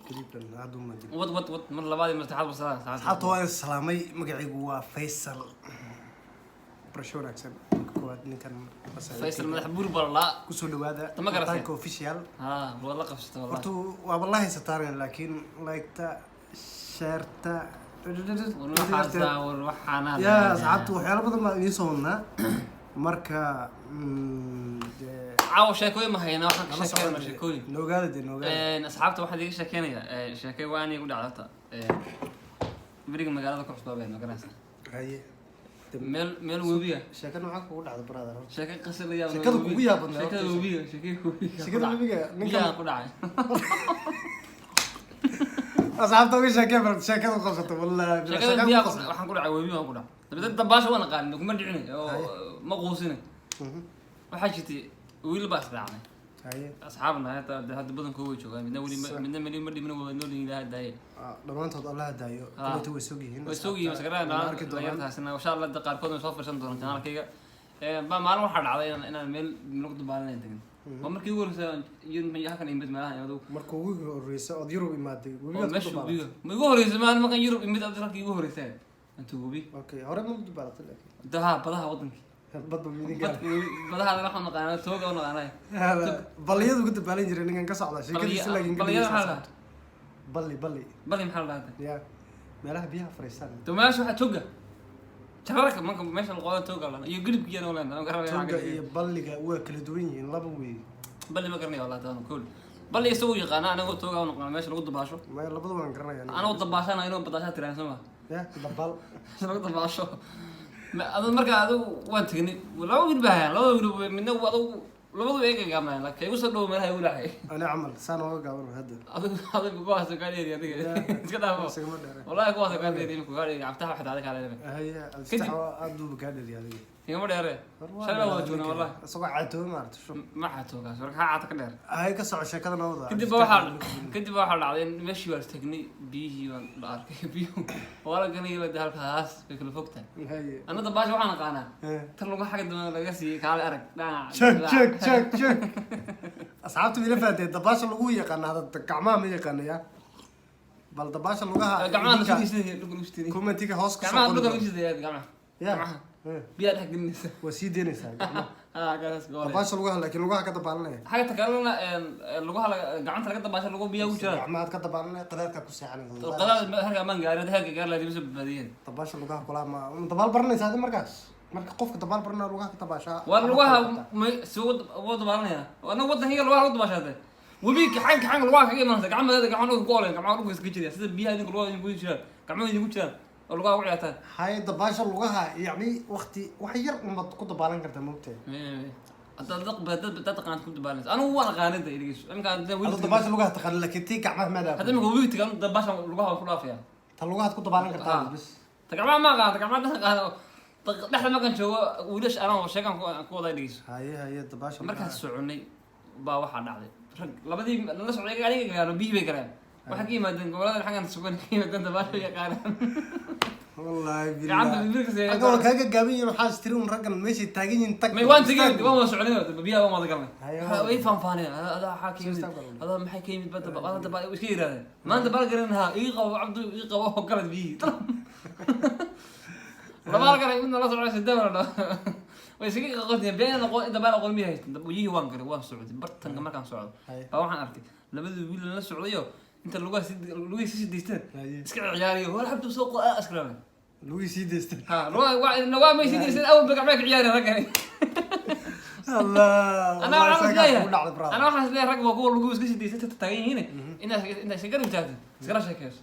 Clipkan hadda uma dib. Wad wad wad, mar labaad iyo mar saddexaad ba salaam. Asxaabta waa in salaamay. Magacaygu waa Faysal. Barasho wanaagsan. Marka koowaad ninkan Faysal madax buur baa. Kusoo dhawaada Ma garatay? Mataanka Official. Ha, waa la qabsata wallahi. Horta waaba la haysataan, laakiin like-ta, share-ta. War waxaasaa, war waxaana. Ya asxaabta, waxyaalo badan baan idiin soo wadnaa. Marka dee Caawa sheekooyin ma haynaa, waxaan ka nala sheekeynaa socda. sheekooyin. Noogaada dee, noogaada. Asxaabta waxaan idiga sheekeynaya sheeke waa inay ku dhacdo horta. Beriga magaalada ku cusbaa ma garanaysaa? Haye. Meel webiga. Sheeko nooca kugu dhacda, brother, horta? Sheeke qisa la yaab. Sheekada kugu yaab badnaa Sheekada horta. webiga, sheekada webiga. Sheekada webiga, ninkan- Biyaha ku dhacay. Asxaabta uga sheekee bal sheekada qabsato, wallahi bila Sheekada sheekada biyaha ku qabsato. Waxaan ku dhacay webi baan ku dhacay. Dabadeed dabaasha waan aqaanin, kuma dhicin oo ma quusinin. Waxaa jirtay wiil baa israacnay. Asxaabna hata hadda badankooda way joogaan, midna weli midna weli ma dhimin, waa nool yihiin, Ilaaha daaye. Ah, dhammaantood Allaha daayo. Ah. Kuleeta way sog yihiin. Way soo yihiin. Asxaabta, Maskarada waana arki doonaan. dhalinyartaasina insha Allah da qaarkood way soo fursan doonaan channelkayga. Baa maalin waxaa dhacday inaan meel lagu dabaalanay tagin. Waa markii ugu horreysay aan halkan imid meelaha adigu. Marka ugu horreysa ood Yurub imaaday Oo webigaad ku meesha dabaalatay? webiga ma igu horreysay, maalin markaan Yurub imid adigu halkii igu horreysay intuu webi. Okay, hore ma ku dabaalatay laakiin? Daha badaha wadankii. Badba midin gaar. Badaha waxaan naqaanaa, tooga u naqaanay. Balliyadu ku dabaalan jiray ninkan ka socda sheekadiisa, laakiin Balliyada maxaa la dhahaa? Balli, balli. Bali maxaa la dhahaa? Ya, meelaha biyaha fariistaan. To meesha waxaa toga jararka marka meesha la qodo toga la iyo gilibkiiyana wala aan garanaya. Toga iyo balliga waa kala duwan yihiin, laba wey. Balli ma garanayo wallahi, taanu cool balli isagu yaqaana, anagoo toga u naqaana meesha lagu dabaasho. Maya, labada waan garanaya aniga. Anagoo dabaashana inuu badaashaa tiraan soo ma? Ya, dabaal. Meesha lagu dabaasho. Adu marka adigu waan tegnay, laba wiil baa hayaan, labada wiil midna adigu labadu eega gaabnaayen, laakiin igu soo dhow meelaha igu laxay. Ani camal saan ooga gaaban hadda. Adigu kuwaas kaa dheeri, adiga iska dhaafo. Isagama dheere. Wallahi kuwaas kaa dheeri, imika kaa dheeri cabtaha waxay dhacday kaa dheeri. Haye, Abdifataax waa aad buuba kaa dheeri adiga. Igama dheere. War waa Shalay baa wada dheeraa joognaa ninka. wallahi. Isagoo caatoobe maarata shub. Ma xatoogaas warka haa caata ka dheer. Haye, ka soco sheekada noo wada. Kadib baa waxaa dhacday in meeshii waan tagnay, biyihii waan la arkay, biyuhu waa la ganayay de, halkaas way kala fog tahay. Anna dabaasha waxaan aqaanaa tan lagu xagga dambe laga siiyey, kaale arag dhinac. Check, check, check, check. Asxaabta mila fahanteen dabaasha lagu yaqaana hadda gacmaha ma yaqaanaya bal dabaasha lugaha. Gacmaha la idinka soo dhulka lagu shidayay. Commentiga hoos ka soo Gacmaha qori dhulka lagu doona. shidayay gacmaha. Ya. Gacmaha biyaa dhex gelinaysa. Waa sii deynaysaa gacmaha. Ha, kaas goole. Dabaasha lugaha, laakiin lugaha ka dabaalanaya. Xagga takalena lugaha gacanta laga dabaasha lagu biyaa ugu jiraan. Gacmahaad ka dabaalanaya, qadaadkaa ku seexanaysa. Qadaad halka amaan gaarin, heerka gaar lahaa soo badbaadiyeen. Dabaasha lugaha kulaa ma dabaal baranaysa adi markaas? Marka qofka dabaal baranaya lugaha ka dabaashaa. Waa lugaha ma si ugu dabaalanaya? Anaga waddankayga lugaha lagu dabaashaate, webi kaxan kaxan lugaha kaga imanaysa, gacmaheeda gacmaha dhulka ku oleen, gacmaha dhulka iska jiraya sida biyaha idinka lugaha idinku jiraan, gacmaha idinku jiraan oo lugaha ku ciyaartaan. Haye, dabaasha lugaha yacni waqti wax yar unbaad ku dabaalan kartaa, maogtahay? Haddaad dad taqaanad ku dabaalanaysa, anigu waan aqaanida idhigiisu imika hadda Adoo webi dabaasha lugaha taqaana, laakiin tii gacmaha maada. Hadda imika webiga tagaan dabaasha lugaha waan ku dhaafaya. Ta lugahaad ku dabaalan kartaa Ah. bas. Ta gacmaha ma aqaan, ta gacmaha dhan aqaano dhexda markaan joogo wiilasha anaa sheegaan ku wadaa dhegeyso. Haye, haye, dabaasha Markaan lugaha. Soconay baa waxaa dhacday rag labadii nala socday aniga gaano biyihii bay galeen, waxay ka yimaadeen gobolladan xaggan sugan ka yimaadeen, dabaasha yaqaanaan. Wallahi Gacanta billahi. birka. Ragga waa kaaga gaaban yihiin, waxaa is tiri un raggan meeshay taagan yihiin tag. May waan tegey, waan wada soconay, biyaha waan wada galnay. Haye. Way faanfaaneen, adaa waxaa ka yimid Soo istaag. Adaa maxay ka yimid badda adaa daba iska yidhahdeen maanta bal garan ha ii qabo, Cabdu ii qabo oo galad biyihii labaal galay, midna la socday sidee la way isaga qoqontayeen biyaha aqoon inta baan aqoon miya haystan. Biyihii waan galay, waan socday bartanka, markaan socdo baa waxaan arkay labadii wiil la socdayo inta lugaha si lugihii si sidaysteen iska ciyaariyo wal Cabdu soo qo askraamay. Lugihii sii daystay. Ha, lugaha waa lugaha may sii daysteen awal ba, gacmaha ka ciyaari raggani. Allah. Anaa waxaan Wallahi isleeyahay kugu dhacday, brother. Anaa waxaan isleeyahay rag waa kuwa luguhu iska sidaysay taagan yihiin, inaa iska garab taagto, iskala sheekeyso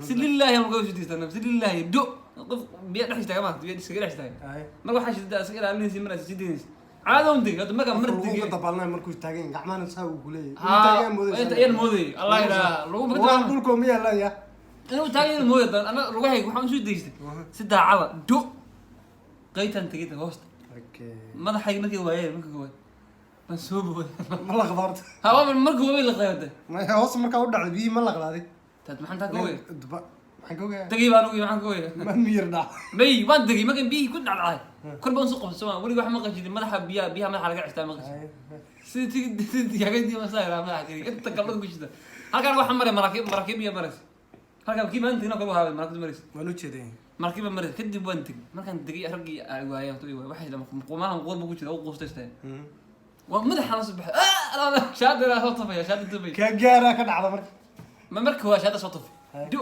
si lillaahi aan lugaha usidaystaan, si lillaahi do qof biyo dhex istaaga maanta biyo iskaga dhex istaaga. Marka waxaa shida iska ilaalinaysa mar aad sii daynaysa caado un degi hadda markaa mar Qofka degi lugu dabaalnay markuu taagan yahay, gacmahana saa uu kuleeyahay. Ha, Inuu taagan yahay moodaysa. inta iyaan moodayay Allah ilaa lagu Lugaha dhulka ma yaalaan ya. Inuu taagan yahay mooday dan ana lugahayga waxaan usoo daystay si daacada do qaytaan tegida hoosta. Madaxayga markay waayeen, markii koowaad baan soo booday. Ma laqda horta? Ha, waa markii waabay la qaybatay. Ma hoos markaa u dhacday biyihii ma laqdaaday? Taad maxaan taa ka ogaya? Maxaan ka ogayaa? Tegay baan ogay, maxaan ka ogaya? Ma miyir dhac. May, waan degay markaan biyihii ku dhacdhacay kor baan soo qabsay, soo weliga wax ma qanjidin madaxa biyaha madaxa laga cistaa ma qanjidin, sidii tigi sidii digaagadii masaa madaxa keliya inta gabdhada ku jirta. Halkaan waxaa maray maraakiib, maraakiib iyo maraysa halkaan kii maalinta inoo kale haabay maraakiibta maraysa. Waan u jeeday. Maraakiib baa maraysa. Kadib waan tegey. Markaan tegey, raggii ay waayeen, horta way waayeen. Waxay yidhahdeen, qumahan quur buu ku jira, u quustay istaan. Waa madaxa la soo baxay. Ah, shaada ilaa soo tufaya, shaada tufay. Ka gaaraa ka dhacda marka. Ma marka waa shaada soo tufay. Hay. Du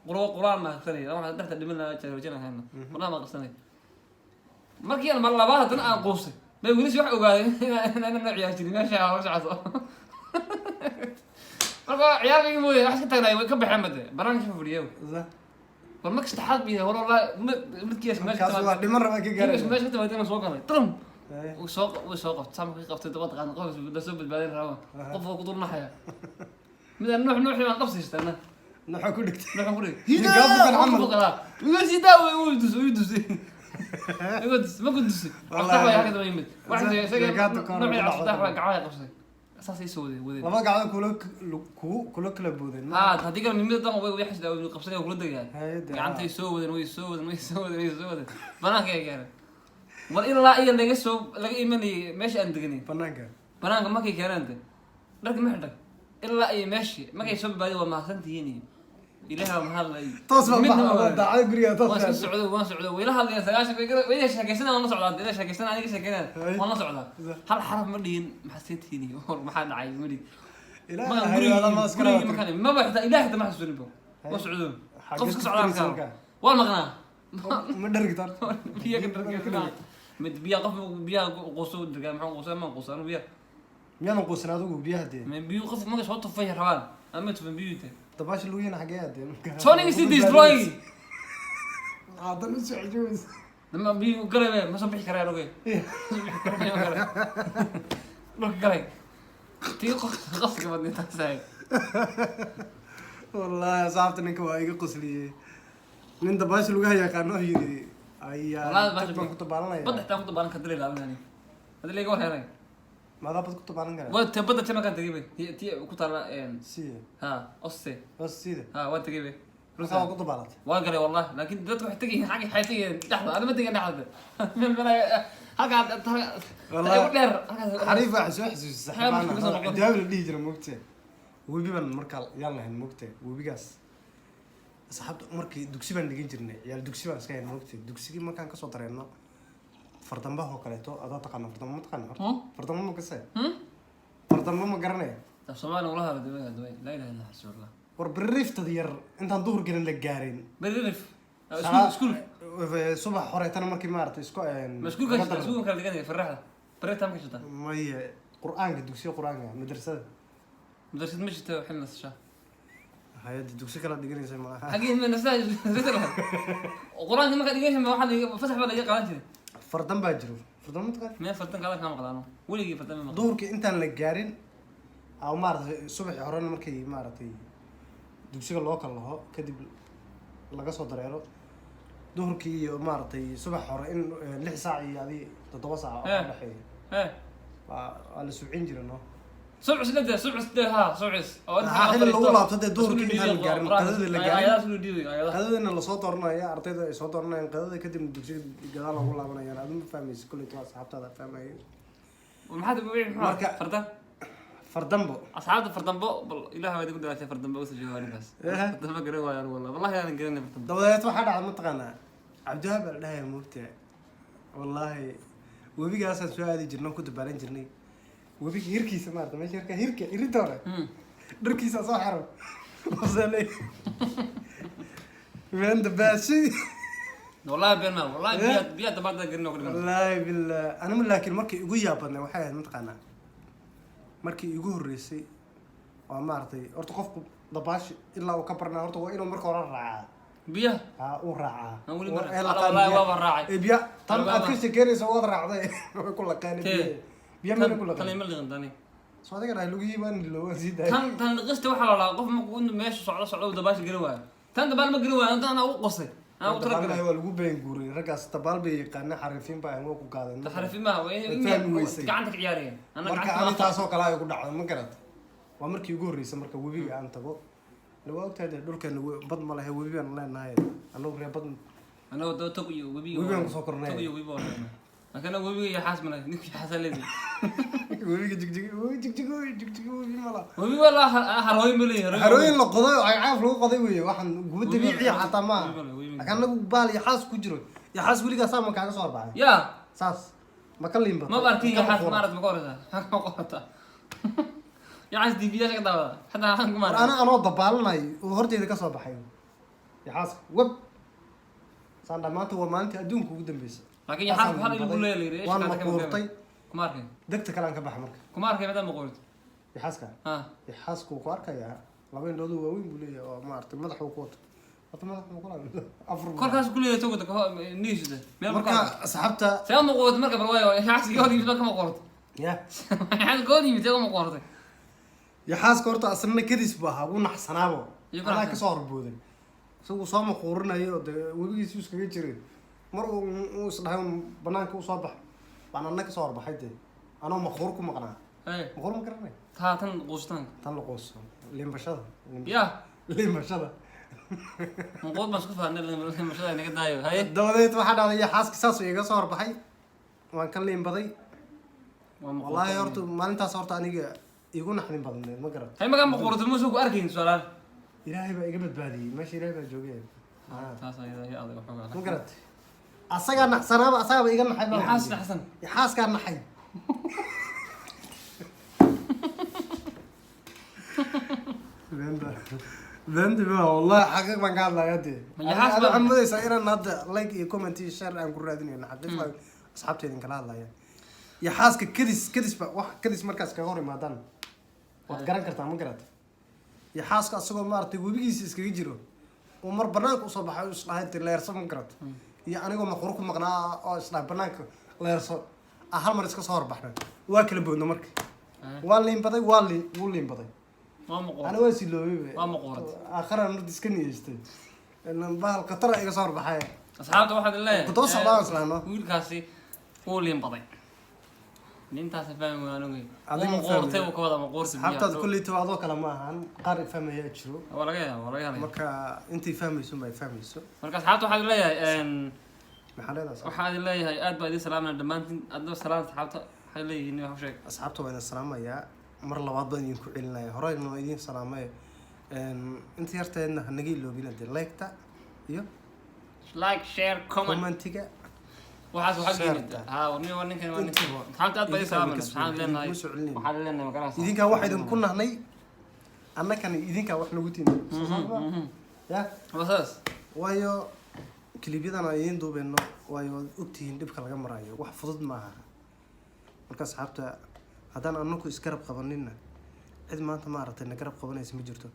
quraan ma aqsanay, waxaan dhexda dhiman lahaa jarojinahayna, quraan ma aqsanay. Markii aan mar labaad haddana aan quustay, bay weli si wax ogaadeen inaan la ciyaar jirin meesha hor socoto. Marka ciyaarkayga mooye wax iska tagnay, way ka baxeen bade, banaanka ka fadhiyo. War marka saddexaad biyo war wallahi midkiis meesha Markaas waa dhiman rabaa, ka gaaray. meesha ka timaadeen soo galay trum, wuu soo qabtay, saamka ka qabtay dabad qaan, qof la soo badbaadin raba, qof waa ku dulnaxaya. Mid aan nuux nuuxii baan qabsiistana. Nuuxa ku dhigtay. Nuuxan ku dhigay. Hidaa! Gaafkan camal. Iga sii daa, wuu dusay, wuu dusay, iga dusay, ma ku dusay. Wallahi. Cabditax baa halka daba yimid. Wax isaga Sheekaadu ka hor nuuxii ku Cabditax dhacday. baa gacmaha qabsay, saasay soo wadeen wadeen. Laba gacdood kula kugu kula kala boodeen. Haa, haddii kale mimida dan way xisdaa, way qabsanay, kula degayaa. Hay'adda. Gacantay soo wadeen, way soo wadeen, way soo wadeen, way soo wadeen, banaanka ay gaareen. War ilaa iyo laga soo laga imanayay meesha aan deganay. Banaanka. Banaanka markay keeneen, de dharka ma xidhay ilaa iyo meeshii markay soo badbaadeen, waa mahadsantihiin iyo ilaah baa mahad la iyo Toos baa midna ma baxda ogaan. Daacada guriga toos. Waan iska socday, waan socday, way la hadlayaan 90, way sheekaysanayaan, waan la socdaa, ila sheekaysanayaan, aniga sheekeynayaan, waan la socdaa. Hal xaraf ma dhihin, maxaa seetihiin iyo war maxaa dhacay ma dhihin. Ilaahay Markaan wada gurigii maaskara. Gurigii markaan maba xitaa ilaah xitaa ma xasuunin bo, waan socdo. Xagee Qof iska ku socdaa tirsan markaa markaa? Waan maqnaa. Ma dhargi tarto. Biya ka dharga mid biya, qof biyaha quuso dhargaa, maxaa quusa ma quusa anu biyaha. Miyaadan quusan adigu biyaha dee? Ma biyu qof marka soo tufay rabaan ama tufan biyu te. Dabaasha lugihina xagee aadeen marka? Sonic is destroying. Hadan u soo xijooysa. Dama biyu galay ma soo bixi karaan, ogey dhulka galay tii qof qofka badnay taas ahayd. Wallahi asxaabta, ninka waa iga qosliyey. Nin dabaasha lugaha yaqaano oo yidhi ayaa Wallahi tag baan ku dabaalanaya. Badda xitaa ku dabaalan kadilay laabanani hadii laga war helay. Maadaa bad ku dabaalan karaa? Waa te badda te markaan tegay bay ti ku taala Sida? Ha, ose. Bas sida? Ha, waan tegay bay. Markaa waa ku dabaalatay? Waan galay wallahi, laakiin dadku waxay tegayeen xagga, waxay tegayeen dhexda, ana ma tegin dhexda, meel meel halkaa Wallahi. igu dheer halkaas. Xariif waxay soo xasuusisay. Xeeb saxiibaan markuu soo noqon. Jaabi la dhihi jira moogte, webi baan markaa yaan lahayn moogte. Webigaas asxaabta markii dugsi baan dhigan jirnay, ciyaal dugsi baan iska hayn moogte. Dugsigii markaan kasoo dareenno fardambaha oo kaleeto, adaa taqaana fardamba? Ma taqaana horta? Hmm? Fardamba ma kasee? Hmm? Fardamba ma garanaya? Af Soomaaliya ula hadla daway daway, laa ilaha illa rasuulullah. War beriiftada yar intaan duhur gelin la gaarin. Beririf iskuul iskuul. Subax horeetana markii maaragtay isku Ma iskuulka iskuulka kala dhiganaya faraxda berita ma ka shita? Maye, qur-aanka, dugsiga qur-aanka, madrasada. Madrasad ma shita xil nasasha. Hay-adda dugsi kala dhiganaysa malaha. Xagii ma nasaa qur-aanka markaa dhiganaysa, ma waxaa fasax baa laga qaadan jiray. Fardan baa jiro, fardan ma taqaan? Meel fardan qaadan kama maqlaano weligii, fardan ma maqlaan. Duhurkii intaan la gaarin ama maaragtay subaxii horena markay maaragtay dugsiga loo kala laho, kadib laga soo dareero duhurkii iyo maaragtay subax hore in 6 saac iyo adi 7 saac oo udhexeeya waa la subcin jira no. Subcis la dee, subcis dee, ha, subcis oo Maxaa xilli lagu laabto dee duhurkii intaan la gaarin, qadada la gaarin. Ayadaas loo dhiibay ayadaha. Qadadana lasoo dooranaya, ardayda ay soo dooranayaan qadada, kadibna dugsiga gadaal loogu laabanayaan. Adu ma fahmaysa kolleyta, waa asxaabtaada fahmayay. Maxaa maxaa fardan? Fardambo. Asxaabta fardambo, bal ilaah waa idinku dhalaatay, fardambo usoo jooga arrintaas. Fardambo garan waayo anigu, wallahi wallahi aanan garanay fardambo. Dabadeed waxaa dhacda mataqaanaa, Cabdiwahaab baa la dhahaya moogta. Wallaahi webigaasaan soo aadi jirnay, ku dabaalan jirnay webiga hirkiisa maarata, meesha hirka hirka irinta hore. Dharkiisa soo xiran wasale meen dabaashay. Wallahi been ma wallahi biyaa biyaa dabaada garin oo ku dhiman. Wallaahi billah anima, laakiin markii igu yaab badnay waxay ahayd mataqaanaa, markii igu horreysay waa maaragtay horta qofku dabaashi ilaa uu ka barnaa horta waa inuu marka hore raacaa. Biyaha? Ha, uu raacaa. Aan weli War ma ay raacin. laqaan Wallahi biya. waaba raacay. Ee, biya tan Wallahi aad ka sheekeynayso waad raacday, way ku laqaan. Tee. Biya biya mayna ku Tan laqaan. Tani ma liqin tani. Soo adiga dhahay lugihii baan ilooban sii daayay. Tan liqista waxaa la dhahaa qof markuu inuu meesha socdo socdo uu dabaasha garan waayo. Tan dabaal ma garan waayo, tan anaa ugu qosay, anaa ugu Dabaal talagalay. waa lagu been guuray raggaas, dabaal bay yaqaana, xariifiin baa waa ku gaadeen. Taxrifi maaha, waa Way in fahmi weysay. gacanta ka ciyaarayaan. Anaa Marka gacanta ani taasoo kale ay ku dhacdo ma garat. Waa markii ugu horreysay marka webiga aan tago. La waa ogtahay dee dhulkeena bad ma lehe, webi baan leenahay anagu, reer bad. Anagoo daba tog iyo webi. Webi baan kusoo kornay. Tog iyo webi baan leenahay. Markana webiga iyo xaas malay, ninka xaasa leedahay. Webiga Jigjig, webi Jigjig, webi Jigjig, webi mala. Webi waa la harooyin ba leeyahay. Harooyin la qoday oo cagaf lagu qoday weeye. Waxaan guba dabiiciya xataa maaha. Webi. Laakiin anagu baal iyo xaas ku jiro, iyo xaas weligaa saa ma kaaga soo horbaxay? Ya. Saas ma ka liinba? Ma arkin iyo xaas maarad ma ka horeysaa? Maxaa ka qorata yaxaas DVyaasha ka daawada xataa waxaan kuma War arkin. Ana anoo dabaalanay oo horteyda ka soo baxay yaxaaska web saan dhammaanta, waa maalintii adduunka ugu dambeysa. Laakiin yaxaas waxaa lagu leeyahay. Waan maquurtay. Kuma arkay. Degta kale aan ka baxay marka. Kuma arkay maadaama maquurtay. Yaxaaska. Ha. Yaxaasku wuu ku arkayaa, laba indhood oo waaweyn buu leeyahay oo maaragtay madaxa uu ku wato. Horta madaxa uu ku lahaa afar buu. Korkaas ku leeyahay togota niisida meel Marka asxaabta see maquurtay marka bal waayo yaxaas goor yimid ka maquurtay. Ya. Yaxaas goor yimid see maquurtay. Yaxaaska horta asna kadis buu ahaa, wuu naxsanaabo. Iyo ku anaa naxsan. Kasoo horbooday isagu soo maquurinayo oo dee webigiisu iskaga jiray. Mar uu isdhahay un banaanka usoo bax baan anna kasoo horbaxay dee, anoo maquur ku maqnaa. Hey. Maquur ma garanay? Taa tan quusitaanka. Tan la quuso, limbashada. Ya. Limbashada. Maquur baan isku fahnay, limashada inaga daayo, haye. Dabadeed waxaa dhacday yaxaaska saasuu iga soo horbaxay, waan ka liimbaday. Waa maquurtay. Wallaahi horta maalintaas horta aniga igu naxdin badneed, ma garat? Hay, magaa maquurtay muusuu ku arkayn su'aalaha? Ilaahay baa iga badbaadiyey, meesha Ilaahay baa joogay. Taas ayada iyo adag waxoogaa. Ma garat? Asagaa naxsanaaba, asagaaba iga naxay baa. Yaxaas naxsan. Yaxaaskaa naxay. Beenta beenta ma, wallahi xaqiiq baan ka hadlaya dee. Ma yaxaas Adiga baa- waxaad moodaysaa inaan hadda like iyo comment iyo share aan ku raadinayno. Xaqiiq baan asxaabta idin kala hadlaya. Yaxaaska kadis kadis ba wax kadis markaas kaga hor imaadaan waad garan kartaa, ma garat? Yaxaaska asagoo maaragtay webigiisa iskaga jiro uu mar banaanka usoo baxay oo isdhahay dee leerso, ma garat? Iyo anigoo maqru ku maqnaa oo isdhahay banaanka leerso ah, hal mar iska soo horbaxnay, waa kala boodno marka. Waa liimbaday, waa li wuu liimbaday. Waa maquurtay. Ana waa siloobay. Waa maquuratay. Aakharaan horta iska niyeystay. Ilaan bahal khatara iga soo horbaxay. Asxaabta waxaad leeyahay Ku daba socdaan islaano. Wiilkaasi wuu liinbaday, nintaas fahmi waan ogey. Adiga wuu ma maquurtay. fahmi. Wuu ka wada maquurtay. Asxaabtaad kolleyta adoo kale ma ahan, qaar fahmayaa jiro. Waa laga yaaba, waa laga helaya. Marka intay fahmayso ma ay fahmayso. Marka asxaabta waxaad leeyahay Maxaa leedahay asxaab? Waxaa idin leeyahay aad baa idin salaamana dhammaantiin. Adna salaam asxaabta waxay leeyihiin, wax u sheeg. Asxaabta waa idin salaamayaa, mar labaad baan idinku celinaya, horeyna waa idin salaamay. Inta yarteedna ha naga iloobina dee like-ta iyo like, share, comment. Commentiga. Waxaas waxaa Share-ta. geynida ha nin waa ninkan waa ninkan. Intiba. Asxaabta aad baa idin Idinkaa salaamana idinka waxaan leenahay idinkuma soo celinayno. Waxaan leenahay magarasa. Idinkaa wax idinku nahnay, annakana idinkaa wax nagu timi. Soo saar ma? Ya. Waa saas. Waayo kilibyadan aan idiin duubeyno, waayo waad ogtihiin dhibka laga marayo, wax fudud maaha. Marka asxaabta haddaan anaku isgarab qabaninna, cid maanta maaragtay na garab qabanaysa ma jirto.